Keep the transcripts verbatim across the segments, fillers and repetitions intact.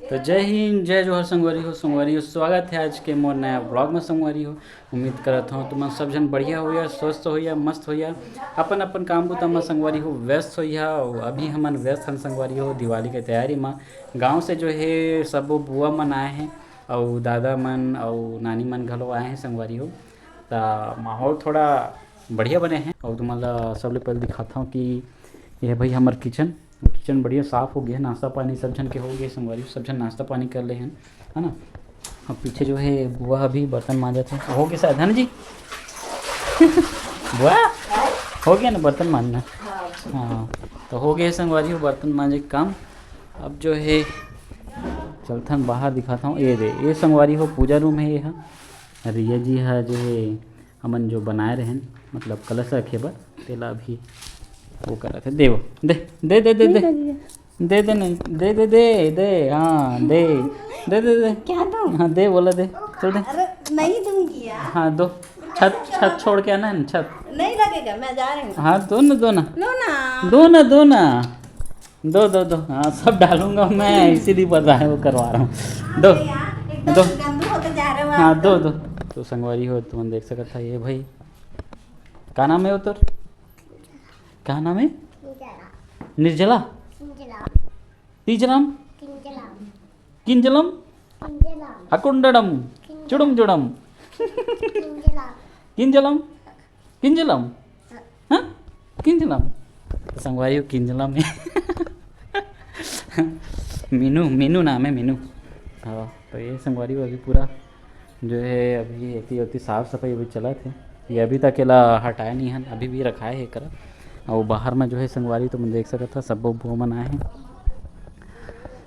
तो जय हिंद, जय जोहार संगवारी हो। संगवारी हो, स्वागत है आज के मोर नया vlog में। संगवारी हो, उम्मीद करत हूँ तुमन सब झन बढ़िया होइहा, स्वस्थ होइहा, मस्त होइहा, अपन अपन काम बुता में संगवारी हो व्यस्त होइहा। और अभी हमन व्यस्त हन संगवारी हो दिवाली के तैयारी में। गांव से जो है सबो बुआ मन आए हैं और दादा मन और नानी मन घलो आए हैं संगवारी हो। त माहौल थोड़ा बढ़िया बने हैं और तुमन ला सबले पहले दिखाता हूँ कि यह भाई हमर किचन, किचन बढ़िया साफ हो गया है, नाश्ता पानी सब झन के हो गया संगवारी, सब झन नाश्ता पानी कर ले हैं, है ना। अब पीछे जो है बुआ अभी बर्तन मांजत है, हो गया शायद, है ना जी? बुआ, हो गया ना बर्तन मांजना? हाँ, तो हो गया संगवारी हो बर्तन मांजे के काम। अब जो है चलथन बाहर, दिखाता हूँ। ये दे, ये संगवारी हो पूजा रूम है, ये हा। रिया जी हा जो है हमन जो बनाए रहेन, मतलब कलश रखे बर, तेला अभी वो करत है। दे वो, दे, दे, दे, दे, दे। दे दे नहीं, दे, दे, दे, दे, हाँ, दे, दे, दे, दे। क्या दूँ? हाँ, दे, बोला दे, चल दे। अरे, नहीं दूंगी यार। हाँ, दो। छत, छत छोड़ के आना है ना, छत। नहीं लगेगा, मैं जा रही हूँ। हाँ, दो ना, दो ना। लो ना। दो ना, दो ना। दो, दो, दो। हाँ, सब डालूंगा मैं, इसीलिए पता है वो करवा रहा हूँ। दो। अरे यार, एकदम दो। गंदू होते जा रहे हो हाँ, आप दो, तो। दो। तो संगवारी हो, तुमन देख सकत हा, ये भाई, का नाम है वो तोर? का नाम है? निर्जला। निर्जला। टीचराम। किंजलम। किंजलम। किंजलम। अकुंडडम। किंजलम। चुडुम चुडम। किंजलम। किंजलम। किंजलम। हाँ? किंजलम। तो संगवारी हो किंजलम है। मीनू, मीनू नाम है, मीनू। हाँ, तो ये संगवारी हो अभी पूरा जो है अभी एती ओती साफ सफाई अभी चलत हे। ये अभी तक एला हटाए नहीं हन, अभी भी रखाए हे एकरा। और बाहर में जो है संगवारी, तुमन देख सकत हा, सब्बो बुआ मन आए हैं।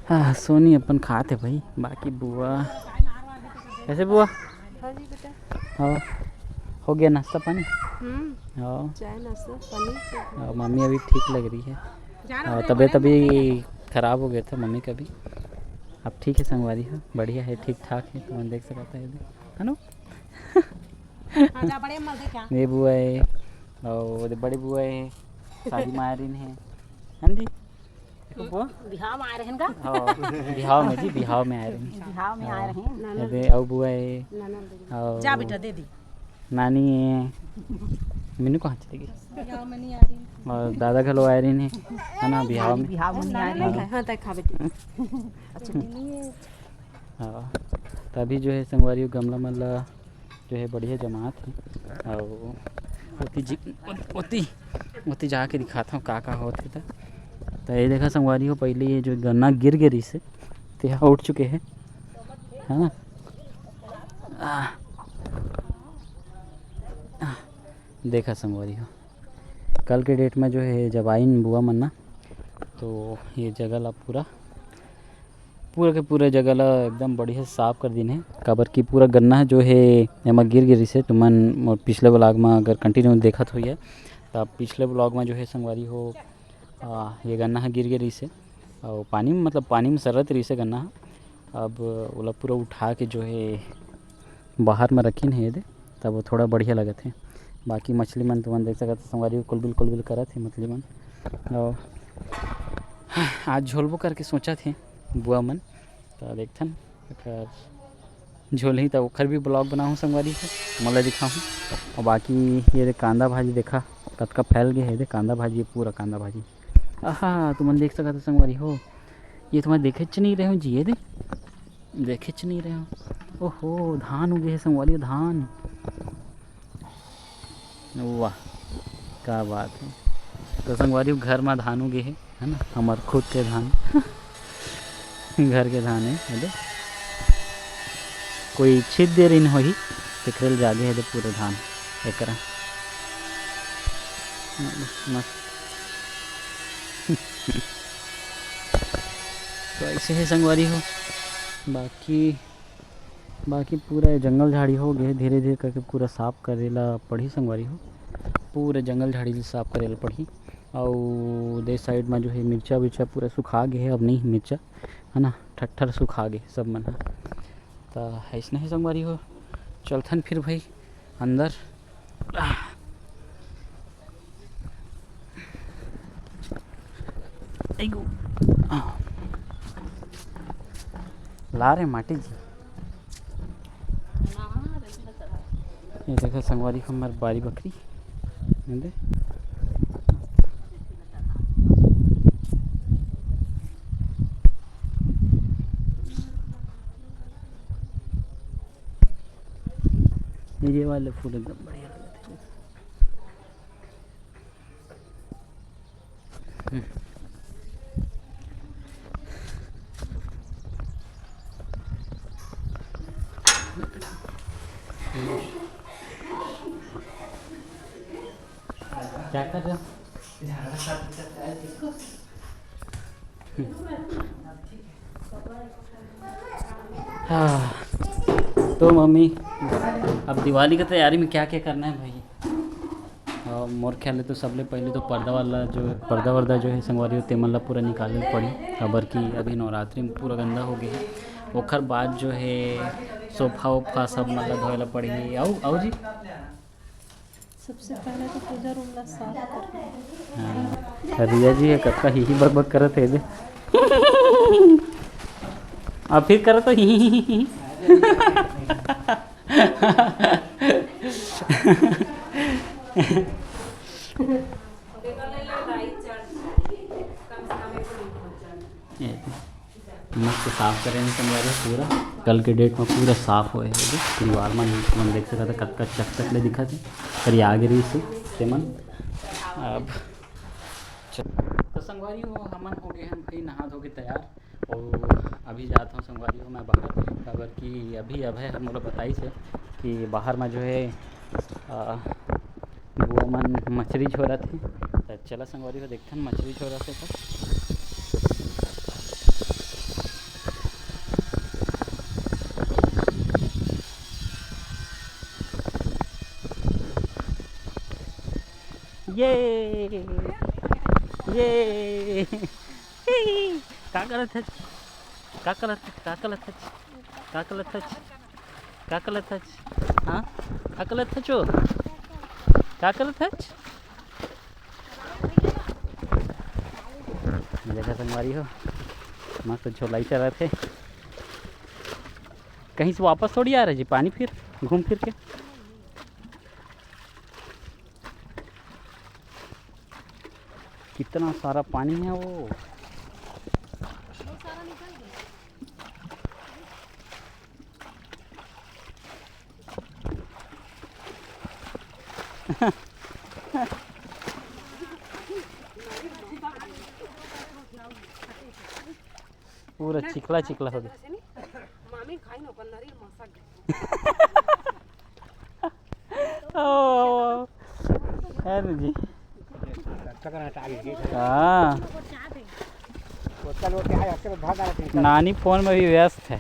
हाँ, सोनी अपन खात है भाई, बाकी बुआ, कैसे बुआ? हाँ जी बेटा। हाँ, हो गया नाश्ता पानी? हम्म। हाँ। चाय नाश्ता पानी सब। हाँ, मम्मी अभी ठीक लग रही है। हाँ, तबीयत अभी खराब हो गया था मम्मी का भी। अब ठीक है संगवारी हो, बढ़िया है, ठीक ठाक है, तुमन देख सकत हा ये दे, है ना? हाँ, जा बड़े मल दे क्या? ये बुआ है, और वो दे बड़े बुआ है, शादी में आ रही है, हाँ जी? देखो बुआ। बिहाव में आ रहे हैं का? हाँ, बिहाव में जी, बिहाव में आ रहे हैं। बिहाव में आ रहे हैं। ये दे, और बुआ है, ननद। और जा बेटा, दे दी। नानी है, मीनू कहाँ चली गई? बिहाव में नहीं आ रही। और दादा घलो आ रही है ना, बिहाव में। बिहाव में नहीं आ रही। हाँ, तय खा बेटी। अच्छा। हाँ, तभी जो है संगवारी हो गमला मन ला जो है बढ़िया जमात है। और ओती जी, ओती, ओती जाके दिखाता हूँ का का होत है। त, त ये देखा संगवारी हो, पहले ये जो गन्ना गिर गे रहिस हे, ते ह उठ चुके हे, है ना? आ, आ, देखा संगवारी हो, कल के डेट में जो है जब आइन बुआ मन ना, तो ये जगह ला पूरा, पूरा के पूरा जगह ला एकदम बढ़िया साफ कर दिन हे, काबर कि पूरा गन्ना जो है एमा गिर गिर रहिस हे। तुमन मोर पिछले vlog में अगर continue देखत होइए, त पिछले vlog में जो है संगवारी हो, आ, ये गन्ना ह गिर गे रहिस हे, और पानी में, मतलब पानी में सरत रहिस हे गन्ना ह। अब ओला पूरा उठा के जो है बाहर में रखिन हे दे, तब वो थोड़ा बढ़िया लगत हे। बाकी मछली मन तुमन देख सकत हो संगवारी हो, कुलबिल कुलबिल करत हे मछली मन। और आज झोलबो करके सोचत हे बुआ मन, त देखथन एकर झोलही त ओखर भी vlog बनाहूँ संगवारी हो, मोला दिखाहूँ। और बाकी ये दे कांदा भाजी देखा, कतका फैल गए हे दे कांदा भाजी, पूरा कांदा भाजी। आहा, तुमन देख सकत हो संगवारी हो, ये तुमन देखेच नहीं रहे हो जी, ये दे, देखेच नहीं रहे हो। ओहो, धान उगे हे संगवारी हो, धान। वाह, क्या बात है। तो संगवारी हो, घर में धान उगे हे, है ना, हमार खुद के धान। घर के धान है, है दे। कोई छीत दे रही होही, तेकरे ले जागे है दे पूरा धान एकरा। मस्त। तो ऐसे है संगवारी हो, बाकी बाकी पूरा ये जंगल झाड़ी हो गए, धीरे धीरे करके पूरा साफ करे ला पड़ही संगवारी हो, पूरा जंगल झाड़ी ला साफ करे ला पड़ही। अउ दे side में जो है मिर्चा विर्चा पूरा सुखा गए है, अब नहीं है मिर्चा, है ना, ठट्ठर सुखा गए सब मन ह। त ऐसने ही संगवारी हो, चलथन फिर भाई अंदर। आइगो। ला रे माटी जी। ये देखो संगवारी, हमर बारी बखरी। ये दे। ये वाले फूल एकदम बढ़िया लगथे। क्या कर रहे हो? हाँ, तो मम्मी, अब दिवाली के तैयारी में क्या क्या करना है भाई? अ, मोर ख्याल ले तो सबले पहले तो पर्दा वाला जो, पर्दा वर्दा जो है संगवारी हो, तेमन ला पूरा निकाले पड़ी, काबर कि अभी नवरात्रि में पूरा गंदा हो गया है। ओखर बाद जो है सोफा वोफा सब मन ला धोए ला पड़ी। आओ, आओ जी। सबसे पहले तो पूजा रूम ला साफ करना। हाँ, रिया जी है कतका ही ही बक बक करत है दे। अब फिर करत तो ही ही ही ही। ये मस्त साफ करे हैं संगवारी पूरा। कल के डेट में पूरा साफ होए हे। दीवार मन, मन देख सकत हे कतका चकचक ले दिखत हे। पर ये आगे रही से तेमन। अब च-, तो संगवारी हो, हमन हो गए हैं भाई नहा धो के तैयार। और अभी जात हूँ संगवारी हो मैं बाहर, काबर कि अभी अभय ह मोला बताइस हे कि बाहर में जो है, आ, बुआ मन मछरी झोरत हे। त चला संगवारी हो, देखथन मछरी झोरत हे त। ये, ये। का करत हच? का करत, का करत हच? का करत हच? का करत हच? हाँ? का करत हच ओ? का करत हच? देखा संगवारी हो, मस्त झोलाई चलत हे। कहीं से वापस थोड़ी आ रहे जी पानी फिर घूम फिर के। कितना सारा पानी है वो। पूरा चिखला चिखला हो गया। मामी खाई न ओकर नरी मसा गे। ओ, है ना जी। हाँ। नानी फोन में भी व्यस्त है।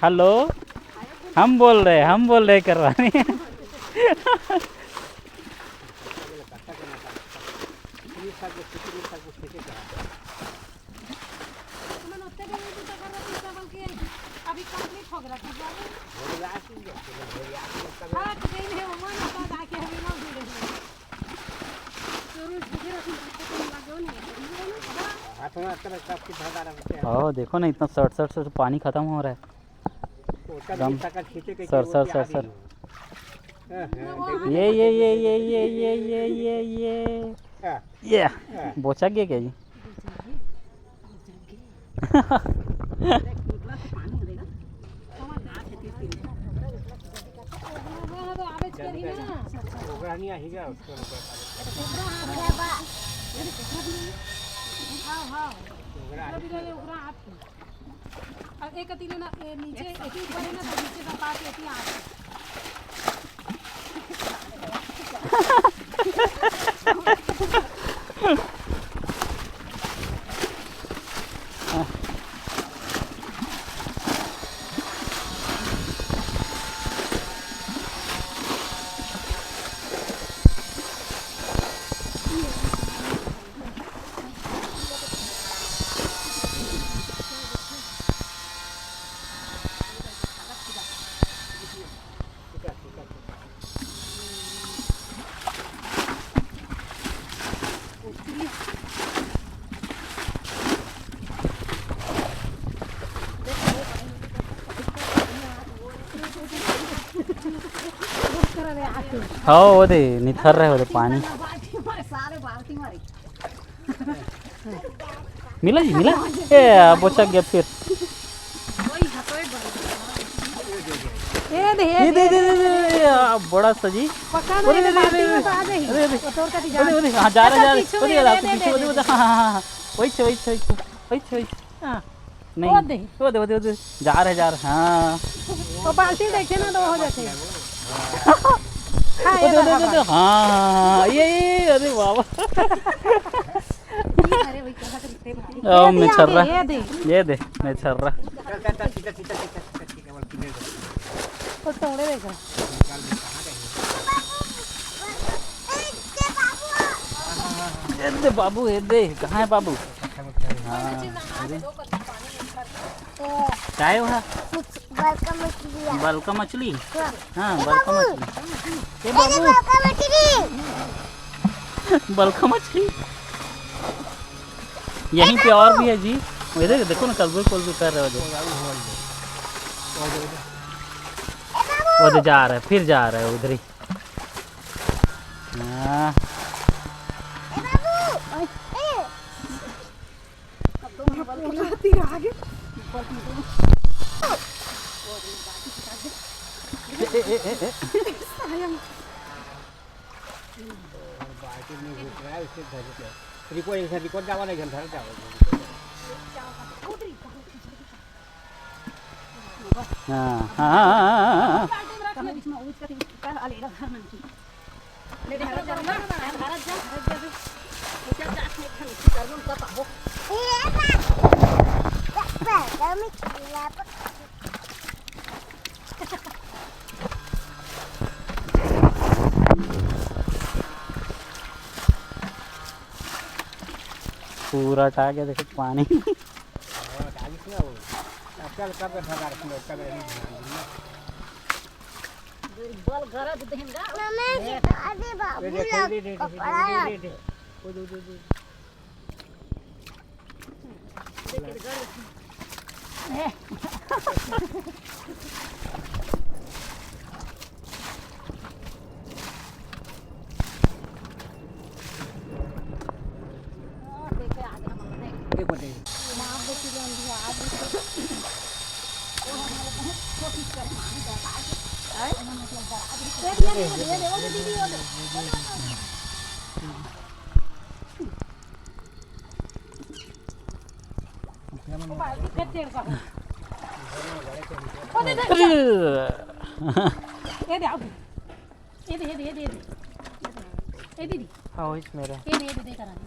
हेलो, हम बोल रहे, हम बोल रहे करवानी। तुमन ओत्ते दिन में बूता कर रहा था, बोल के अभी कंप्लीट हो गया, ठीक है? हाँ, तो गई नहीं, वो मन होता था कि अभी ना जुड़े हैं। तो रोज बुझे रहती, तो तुम लगे हो नहीं, हाँ। हाँ, देखो ना, इतना सट, सट, सट पानी खत्म हो रहा है। एकदम सर, सर, सर, सर। ये, ये, ये, ये। ये बोचा गया क्या जी? हाँ, हाँ। अउ एक तीर ना, ए, नीचे, एक ही ऊपर है ना, तो नीचे का पास एक ही आँख है। हाँ, वो दे, निथर रहे, वो दे पानी। मिला जी, मिला। ए, बोचक गया फिर। ये दे, ये ये दे, दे, दे, दे, दे, दे, आ, बड़ा सा जी। पकड़ अरे, ले, अरे, बाल्टी अरे, में तो आ जाही। अरे, अरे। वो तोर का अरे, अरे, हाँ, जा रहा, जा रहा। पीछू अरे, में अरे, ले, आपके ले, पीछे, ले, अरे, ले। अरे, हाँ, हाँ, हाँ, हाँ। वही छे, वही छे, वही छे, वही छे। हाँ। नहीं, वो दे। वो दे, वो दे, वो दे। जा रहे, जा रहे, हाँ। वो बाल्टी देखे ना तो हो जाते हैं। हाँ, वो ये दे, वो दे, बराबर। वो दे, हाँ, हाँ, हाँ, ये, ये, ये, अरे वाह, वाह। अरे, वही क्या करते हैं? ओ, ये दे, मैं छर्रा। ये दे। ये दे, मैं छर्रा। वो तोड़े देखा। ये दे बाबू, ये दे, कहाँ है बाबू? हाँ, अरे। काय हो हा? बड़का मछली है। बड़का मछली? हाँ। हाँ, ए बड़का बाबू। मछली। ए ए बाबू। बड़का मछली। बड़का मछली। यहीं पे और भी है जी। वो इधर देखो ना, कलबुल कलबुल कर रहे हो जो। ए बाबू। वो तो जा रहा है, फिर जा रहा है उधर ही। हाँ। ए बाबू। ए। ए, ए, ए, ए, ए। रिकॉर्ड, रिकॉर्ड जावा नहीं, घर जावा। हाँ, हाँ, हाँ, हाँ, हाँ, हाँ। पूरा टाके देखो पानी। दुर्बल गरज देहन गा। मम्मी, अरे बाबू, ये देख, ये देख, ये देख, ये देख, ये देख। ओ, दे, दे, दे। देख, ये गरज। ये दे, ये दे, ये दे, ये दे। ये दीदी। हाँ, वही मेरा। ये दे, ये दे, करा दे।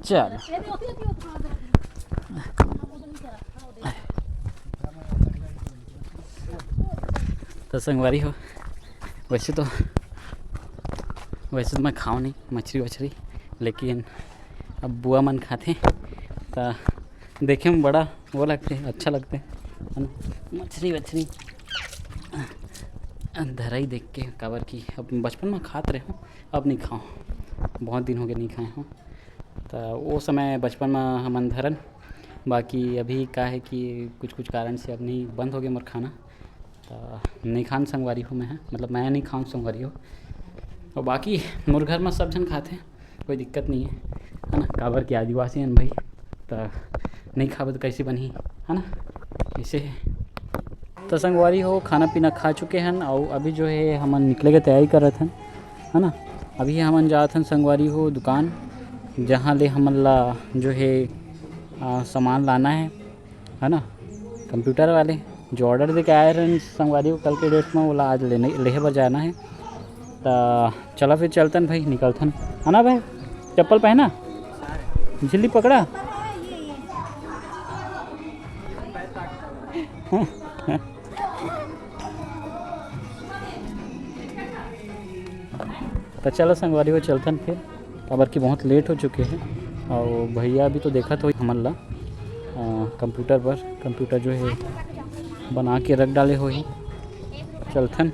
चल। ये दे, होती, होती, होती, हाँ, दे। तो संगवारी हो, वैसे तो, वैसे तो मैं खाऊँ नहीं मछली वछली, लेकिन अब बुआ मन खाथे, त देखे में बड़ा वो लगथे, अच्छा लगथे, है ना, मछली वछली धरई देख के, काबर कि अब बचपन में खात रहे हूँ, अब नहीं खाऊँ, बहुत दिन हो गए नहीं खाए हूँ। त वो समय बचपन में हमन धरन, बाकी अभी का है कि कुछ कुछ कारण से अब नहीं, बंद हो गए मोर खाना। त नहीं खान संगवारी हो मैं, मतलब मैं नहीं खाऊँ संगवारी हो। और बाकी मोर घर में सब झन खाथे, कोई दिक्कत नहीं है, है ना, काबर कि आदिवासी हन भाई, त नहीं खाबे तो कैसे बनही, है ना, ऐसे है। तो संगवारी हो, खाना पीना खा चुके हन, और अभी जो है हमन निकले के तैयारी करत हन, है ना। अभी हमन जात हन संगवारी हो दुकान, जहाँ ले हमन ला जो है, आ, सामान लाना है, है ना, कंप्यूटर वाले जो ऑर्डर दे के आए रहे संगवारी हो कल के डेट में, ओला आज लेने, लेहे बर जाना है। त चला फिर चलतन भाई, निकलथन, है ना भाई? चप्पल पहना, झिल्ली पकड़ा। त चलो संगवारी हो, चलथन फिर, काबर कि बहुत लेट हो चुके हैं। और भैया अभी तो देखत होही हमन ला, अ, कंप्यूटर पर, कंप्यूटर जो है बना के रख डाले होही। चलथन।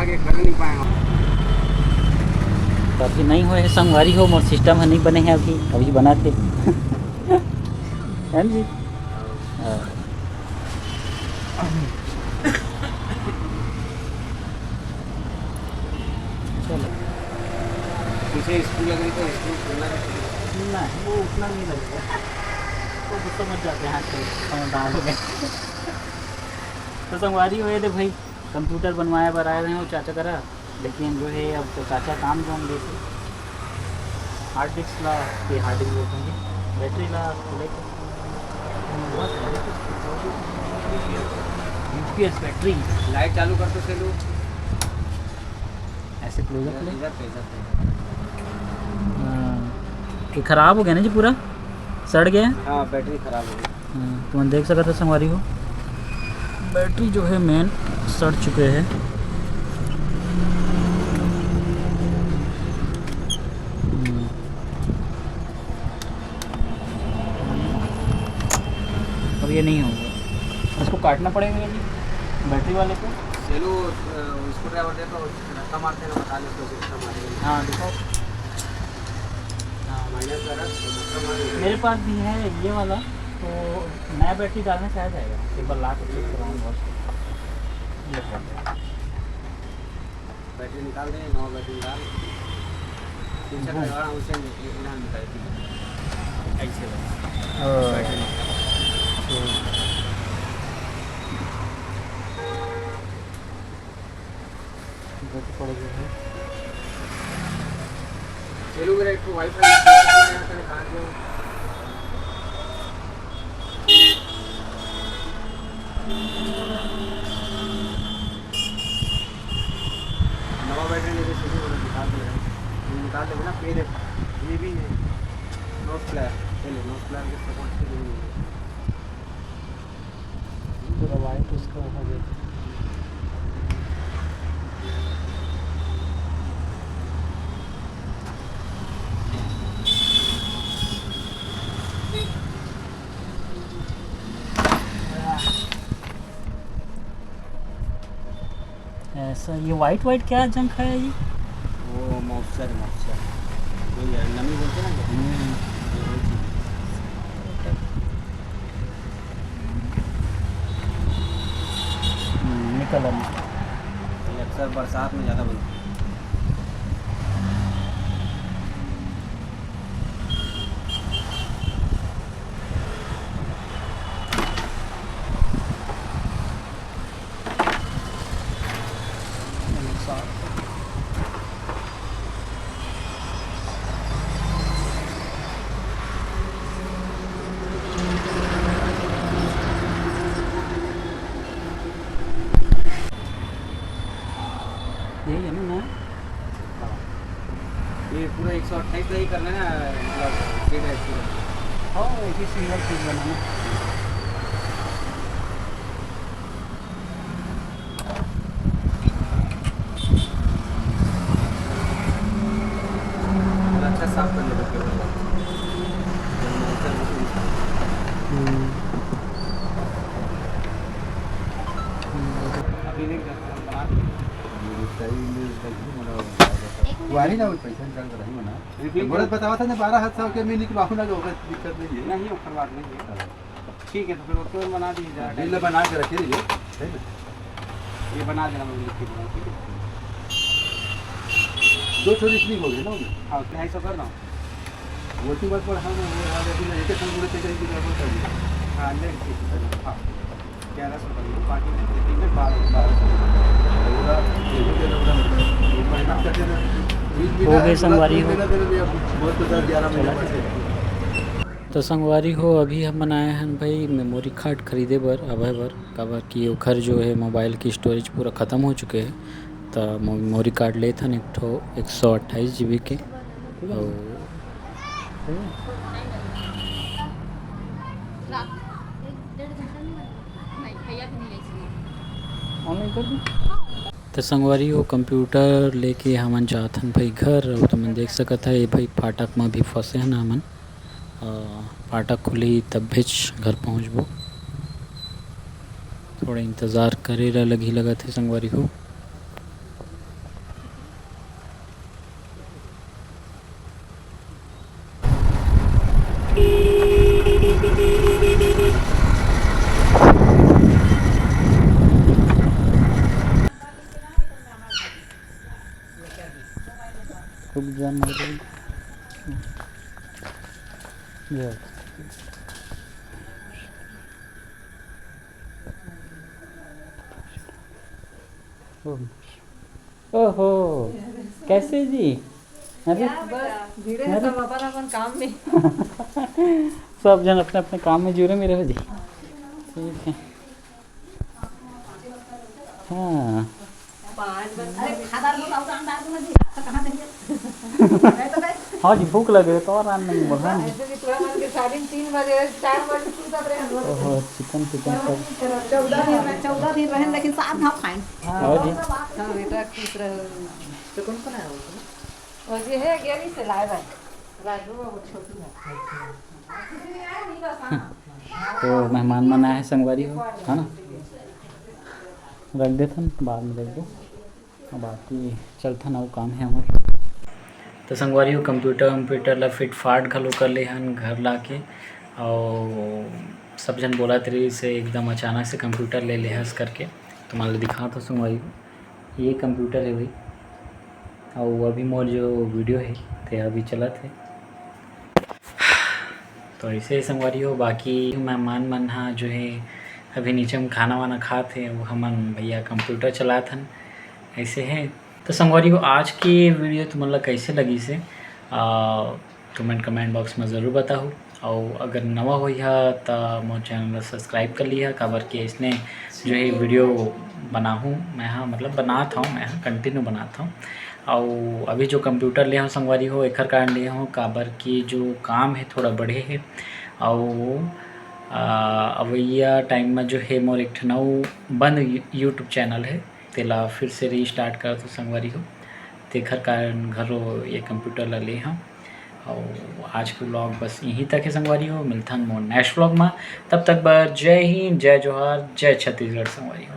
तो अभी नहीं होए हे संगवारी हो, मोर सिस्टम ह नहीं बने हे अभी, अभी बनाते। है ना जी? हाँ। चलो। पीछे स्कूल लग रही, तो स्कूल खुलना नहीं। नहीं, वो उतना नहीं लगेगा। वो तो समझ जाते हैं आजकल, समझदार हो गए। तो संगवारी हो, ये दे भाई, कंप्यूटर बनवाए बर आए रहे हो चाचा करा, लेकिन जो है अब तो चाचा काम जोन देते, हार्ड डिस्क ला, ये हार्ड डिस्क बोलते हैं, बैटरी ला लेके यूपीएस बैटरी। लाइट चालू कर तो चलो। ऐसे क्लोजअप ले। इधर पे, इधर पे। हाँ, ये खराब हो गया ना जी, पूरा सड़ गया। हाँ, बैटरी खराब हो गई। हाँ, तुमन देख सकत हो संगवारी हो, बैटरी जो है मेन सड़ चुके हैं। हम्म। अब ये नहीं होगा, इसको काटना पड़ेगा जी, बैटरी वाले को। चलो, अ, स्क्रू ड्राइवर दे तो धक्का मारते हैं, बता दो उसको धक्का मारेगा। हाँ, दिखाओ। हाँ, माइनस वाला, तो धक्का मारेगा। मेरे पास भी है ये वाला, तो नया बैटरी डालने से आ जाएगा। एक बार ला के चेक कराऊँ बॉस को। ये देखो। बैटरी निकाल दे, नवा बैटरी निकाल। तीन चार हम्म। घंटा आराम से निकाल दी। ऐसे बस। हाँ। बैटरी निकाल। ठीक। जरूरत पड़ गई है। चलो, मेरा एक ठो वाईफाई यहाँ पे निकाल दो। नवा बैटरी लेके शुरू होना निकाल दे रहे हैं। ये निकाल देंगे ना, पे देखो, ये भी है। नॉट प्लेयर, चलो, नॉट प्लेयर के सपोर्ट से भी नहीं है। पूरा वाइट उसका हो गया। ऐसा, ये वाइट वाइट क्या जंग खाया जी? वो मॉइस्चर, मॉइस्चर। वही है, नमी बोलते हैं ना, हम्म। ये वही चीज़। हम्म, निकल आना। ये अक्सर बरसात में ज़्यादा बनती है। यही है ना नया? हाँ। ये पूरा एक सौ अट्ठाईस का ही करना है ना, मतलब, सीट है पूरा। हाँ, एक ही सिंगल पीस बनाना। अच्छा, साफ कर लेते हैं। हम्म। अभी नहीं करता, हम बना देंगे। वही ना, वो पैसा निकाल कर रही हो ना। रिफिल बोले कर। बतावा था ना, बारह हाथ सौ के मिली के बाहु ना, ओकर दिक्कत नहीं है। नहीं, ओकर बात नहीं है। हाँ। ठीक है, तो फिर ओके बना दीजिए जरा। बिल बना के रखिए, ठीक है? ये बना देना, मैं लिख के दूंगा, ठीक है? दो ठो रिफिल हो गए ना उसमें? हाँ, ढाई सौ कर रहा हूँ। वो तो बात पर हाँ, वो हाँ, लेकिन एक एक संग बोले, एक एक किलो कर दिया। हाँ, ले, ठीक है, हाँ। ग्यारह सौ कर लो, बाकी तीन में बारह, बारह सौ। पूरा एक एक किलो कर दो। मेहनत करके ना, बीस हो गए बीघा, संगवारी हो। मेहनत करके भी अब बहुत तो दस ग्यारह महीने चला। बचे। तो संगवारी हो, अभी हमन आए हन भाई मेमोरी कार्ड खरीदे बर, अभय बर, काबर कि ओखर जो है मोबाइल की स्टोरेज पूरा खत्म हो चुके हे। त मेमोरी कार्ड लेत हन एक ठो एक सौ अट्ठाईस जीबी के। अउ ऑनलाइन कर दूँ? त संगवारी हो, कंप्यूटर लेके हमन जात हन भाई घर। अउ तुमन देख सकत ह, ये भाई फाटक म भी फंसे हन हमन। अ, फाटक खुलही तभेच घर पहुँचबो। थोड़ा इंतजार करे ला लगही लगत हे संगवारी हो। ये। ओहो, कैसे जी? अरे, बस भिड़े हे अरे। सब अपन अपन काम में। सब जन अपने अपने काम में जुड़े में रहो जी। ठीक है। हाँ। पाँच बजे। अरे, खादार लोग आउर अंडा दूंगा जी, तो कहाँ देंगे? नहीं तो भाई। हाँ जी, भूख लगे तो और आन नहीं बोल, हाँ जी। ऐसे भी पूरा मन के साढ़े तीन बजे, चार बजे सुतत रहे हम लोग। ओहो, चिकन, चिकन सब। चौदह दिन रहे, चौदह दिन रहे, लेकिन सात घाव खाए। हाँ जी। हाँ, बेटा खुश रहो। तो कौन कौन आया हुआ था? वो जी है, गेली से लाए भाई। राजू वो छोटू है। तो मेहमान मन आए हे संगवारी हो, है ना? रख देथन, बाद में रख दो। अब आती चलथन, अउ काम हे हमर। तो संगवारी हो, कंप्यूटर वंप्यूटर ला फिट फाट घलो कर ले हन घर ला के। अउ सब जन बोलत रहिस हे एकदम अचानक से कंप्यूटर ले ले हस करके। तुम्हारे दिखात हो संगवारी हो, ये कंप्यूटर है भाई। अउ अभी मोर जो वीडियो है, ते अभी चलत है। तो ऐसे ही संगवारी हो, बाकी मेहमान मन हा जो है अभी नीचे में खाना वाना खात है, वो हमन भैया कंप्यूटर चलात हन, ऐसे है। तो संगवारी हो, आज की वीडियो तुमन ला कैसे लगी से, आ, तुमन कमेंट बॉक्स में ज़रूर बताहू। अउ अगर नवा होइहा त मोर चैनल ला सब्सक्राइब कर लिहा, काबर कि इसने जो है वीडियो बनाहूँ मैं हा, मतलब बनात हूँ मैं हा, कंटिन्यू बनात हूँ। अउ अभी जो कंप्यूटर ले हूँ संगवारी हो, एकर कारण ले हूँ काबर कि जो काम है थोड़ा बढ़े है। अउ आ, अवइया टाइम में जो है मोर एक ठन अउ बंद यू-, YouTube चैनल है, तेला फिर से रीस्टार्ट करत हो संगवारी हो, तेखर कारण घलो ये कंप्यूटर ला ले हूँ। अउ आज के व्लॉग बस यहीं तक है संगवारी हो, मिलथन मोर नेक्स्ट व्लॉग में। तब तक बर जय हिंद, जय जोहार, जय छत्तीसगढ़ संगवारी हो।